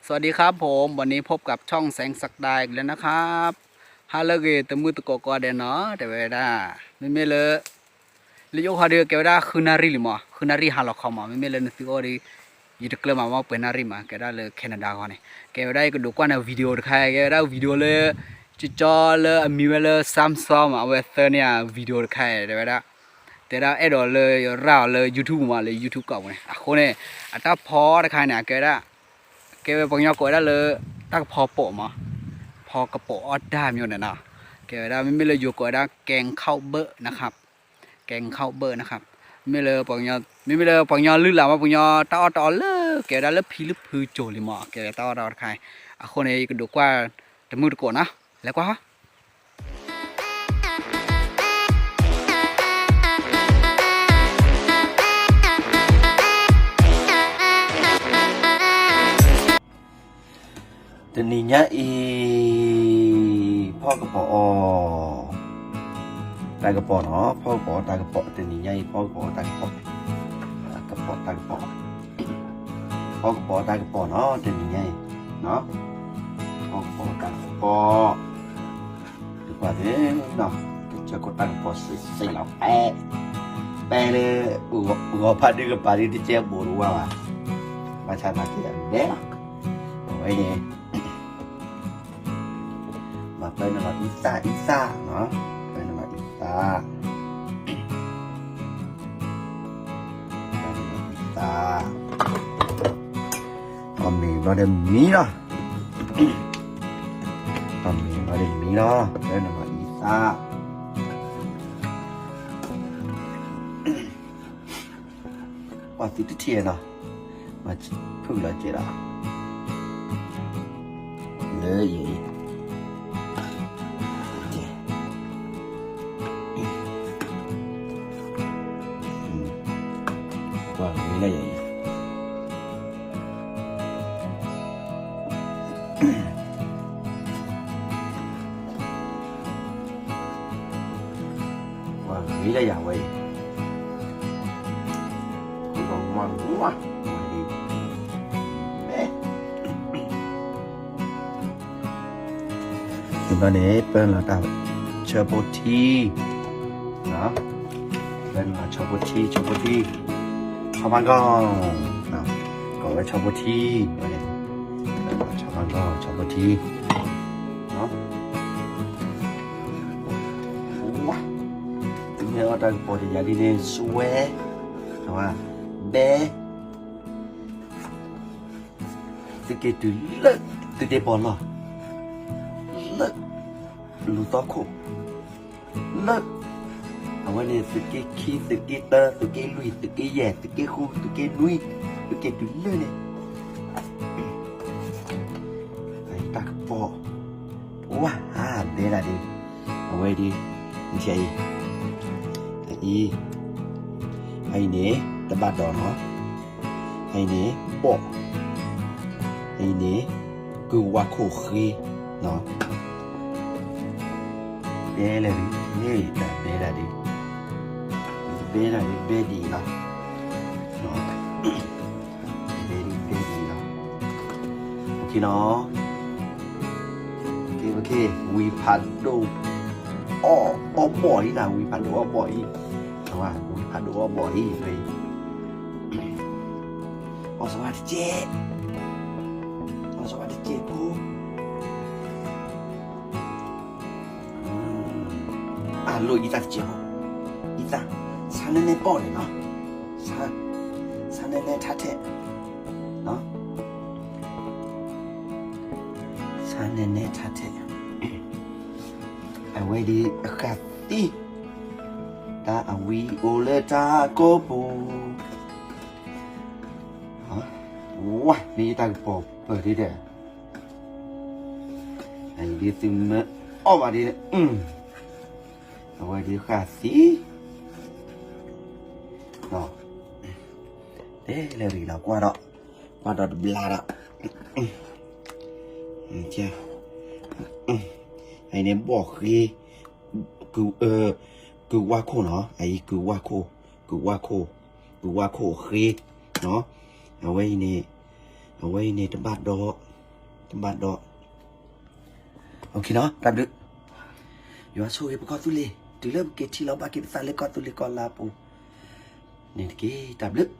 สวัสดีครับผม วันนี้พบกับช่องแสงศักดาอีกแล้วนะครับ ဟါလၢအဂ့ၤ တမုၢ်တကိးကိးဂၤဒဲးနီၤ တဲဝဲဒၣ် မ့မ့ၢ်လၢ လၢယအိၣ်ခီဒီး ကဲဝဲဒၣ်ဃုနၣ်ရံၣ်လံမး ဃုနၣ်ရံၣ်ဟါလီၤခီမး မ့မ့ၢ်လၢနသုအိၣ်ဒီး ယတကျၢၢ်မး မ့ၢ်ပှဲၤနၣ်ရံၣ်မး ကဲဒၣ်လၢ Canada ဂီၢ်န့ၣ် ကဲဝဲဒၣ်ယကဒိးကွၢ်န video တခါ ကဲဝဲဒၣ် video လၢ ကၠီကၠီလၢအမံၤဝဲလၢ Samsung မး အဝဲသၢန့ၢ်ဧါ video တခါ တဲဝဲဒၣ် တဲဒၣ်အဲၣ်ဒိးလၢယရၣ်အီၤလၢ YouTube မး လၢ YouTube ကီၢ်ပူၤန့ၣ် အဃိန့ၣ် အတၢ်ဖီတခါန့ၣ် အကဲဝဲဒၣ် ကဲဝဲပှၤကညီကိးဝဲဒၣ်လၢ တၢ်ကဖီပိာ်မး ဖီကပိာ်အီၣ်တၢ်မ့ၢ်န့ၣ်နီၤ ကဲဝဲဒၣ် မ့မ့ၢ်လၢယိၤကိးဝဲဒၣ် แกงข้าวเบอะนะครับ แกงข้าวเบอะนะครับ မ့မ့ၢ်လၢပှၤကညီ မ့မ့ၢ်လၢပှၤကညီလုၢ်လၢ်မး ပှၤကညီတၢ်အီၣ်တၢ်အီလၢ ကဲဝဲဒၣ်လၢဖံလၢဖုကိၤလံမး ကဲဝဲတၢ်အီၣ်တၢ်အီတခါ အဃိန့ၣ် ယကဒိးကွၢ် တမုၢ်တကိးနီၤ လဲၤကွၢ်ဟီ တနံၤညါအံၤ ဖီကပိာ်အီၣ် တၢ်ကပီၤနီၤ ဖီကပိာ်အီၣ်တၢ်ကပီၤ တနံၤညါအံၤ ဖီကပိာ်အီၣ်တၢ်ကပီၤ ကပီၤတၢ်ကပီၤ ဖီကပိာ်အီၣ်တၢ်ကပီၤနီၤ တနံၤညါအံၤ ဖီကပိာ်အီၣ်တၢ်ကပီၤ ကွၢ်သ့နီၤ ကစၢၢ်ခိၣ်တၢ်ကပီၤစ့ၢ်စ့ၢ်လီၤ ပဲ ပဲလၢ ဂီၤဖးဒိၣ်ကပၤဒ်တကဲဘိးတဝါဘၣ် ဘၣ်ဆၣ်သနာ်က့အဘဲလီၤ အဝဲန့ၣ် မၤပၢနုာ်လီၤအံသၣ်အံသၣ်နီၤ ပၢနုာ်လီၤအံသၣ် ပၢနုာ်လီၤအံသၣ် အီၣ်မ့ၤဘျီဒီးမံလီၤ အီၣ်မ့ၤဘျီဒီးမံလီၤ ပၢနုာ်လီၤအံသၣ် ပှၤသုတထံၣ်နီၤ မၤဖုၣ်လီၤကဲဒီး လၢယံၤ ပှၤဂ့ၤလၢယံၤ ပှၤဂ့ၤလၢယၤဝဲအံၤ မၤဝါ ဒီးန့ၣ် ပၢလီၤတၢ်ဆၢဖိထံ ပၢလီၤဆၢဖိထံ ဆၢဖိထံ ဆီဖါကီၢ် ကိးဝဲဆီဖိထံ ဆီဖါကီၢ် ဆီဖိထံ ဝါ သုမ့ၢ်အီၣ်တၢ်ကပီၤတယၤဒ်န့ၣ် စွဲ ဘဲ သုက့ၤတုၤလၢ သုဒ့ပီၤလီၢ် လၢ လူၤသီခိၣ် လၢ အဝဲန့ၣ် သုးက့ခံ သုးက့သၢ သုးက့လွံၢ် သုးက့ယဲၢ် သုးက့ဃု သုးက့နွံ သုးက့တုၤလၢန့ၣ် တၢ်ကပီၤ ဝါ ဘဲဒၣ်ဒုး အဝဲဒုး နထံၣ်အံၤ အံၤ အံၤန့ၣ် တဘၣ်ဒီးနီၤ အံၤန့ၣ် ဘီၣ် အံၤန့ၣ် ကုၢ်ဝါခိၣ်ဃ့ နီၤ ဘဲလဲၣ်ဒုး ဟ့ၣ် တၢ်ဘဲဒၣ်ဒုး ဘဲဒၣ်ဒုး ဘဲဒ်အံၤလီၤ ဘဲဒုး ဘဲဒ်အံၤလီၤ OK နီၤ OK OK ဝံၤဖးဒိၣ် အီၣ် အီၣ်ဘီၣ်အံၤနၤ ဝံၤဖးဒိၣ်အီၣ်ဘီၣ်အံၤ ဝံၤဖးဒိၣ်အီၣ်ဘီၣ်အံၤ အီၣ်စဝါတကဲး အီၣ်စဝါတကဲးဖိ အလိၣ်အံသၣ်တကဲးဖိ အံသၣ် ဆါနဲနဲပီၣ်န့ၣ်နီၤ ဆါ ဆါနဲနဲထါထဲး ဆါနဲနဲထါထဲး အဝဲဒုးအဃၣ်သံ တၢ်အဝံအိၣ်လၢတၢ်ကိးပူၤ ဝါ မ့ၢ်ယတၢ်ကပီၤပၢၢ်ဒ်ဒီး အံၤဒ်သုမ့ၢ်အီၣ်ဘၣ်ဒ်န့ၣ် အဝဲဒုးဃၣ်သံ တဲလဲၣ်ရံၣ်လီၤကွၢ်ဒီး ကွၢ်ဒီးတဘျါဒီး အံၤန့ၣ်ဘီၣ်ဃ့ ကုၢ်ဝါခိၣ်နီၤ အံၤကုၢ်ဝါခိၣ် ကုၢ်ဝါခိၣ် ကုၢ်ဝါခိၣ်ဃ့ နီၤ အဝဲအံၤန့ၣ် အဝဲအံၤန့ၣ် တဘၣ်ဒီး, တဘၣ်ဒီး, တၢ်ဘျုး, ယွၤဆိၣ်ဂ့ၤပကီၢ်သူလ့ၤ တုၤလၢပက့ၤထံၣ်လိာ်ဘၣ်က့ၤပသးလၢကီၢ်သူလ့ၤကီၢ်လါအပူၤန့ၣ်တက့ၢ်. တၢ်ဘျုး,